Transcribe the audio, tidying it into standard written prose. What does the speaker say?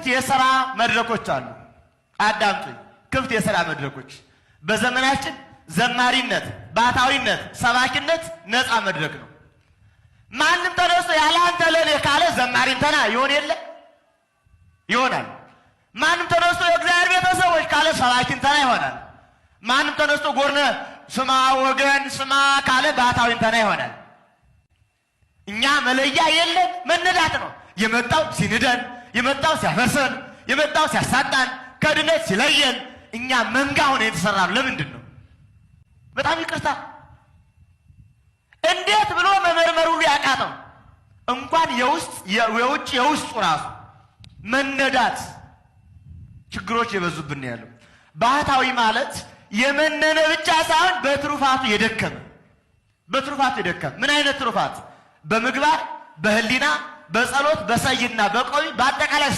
የሥራ መድረኮች አሉ። አዳምጡኝ። ክፍት የሥራ መድረኮች በዘመናችን ዘማሪነት፣ ባታዊነት፣ ሰባኪነት ነፃ መድረክ ነው። ማንም ተነስቶ ያለ አንተ ለኔ ካለ ዘማሪ እንተና ይሆን የለ ይሆናል። ማንም ተነስቶ የእግዚአብሔር ቤተሰቦች ካለ ሰባኪ እንተና ይሆናል። ማንም ተነስቶ ጎርነ ስማ ወገን ስማ ካለ ባታዊ እንተና ይሆናል። እኛ መለያ የለን፣ መነዳት ነው። የመጣው ሲንደን፣ የመጣው ሲያፈርሰን፣ የመጣው ሲያሳጣን፣ ከድነት ሲለየን፣ እኛ መንጋ ሆነ የተሰራ ነው። ለምንድን ነው? በጣም ይቅርታ፣ እንዴት ብሎ መመርመር ሁሉ ያቃተው እንኳን የውስጥ የውጭ የውስጡ ራሱ መነዳት ችግሮች የበዙብን ያለው። ባህታዊ ማለት የመነነ ብቻ ሳይሆን በትሩፋቱ የደከመ፣ በትሩፋቱ የደከመ። ምን አይነት ትሩፋት? በምግባር፣ በህሊና፣ በጸሎት፣ በሰይድና በቆሚ በአጠቃላይ።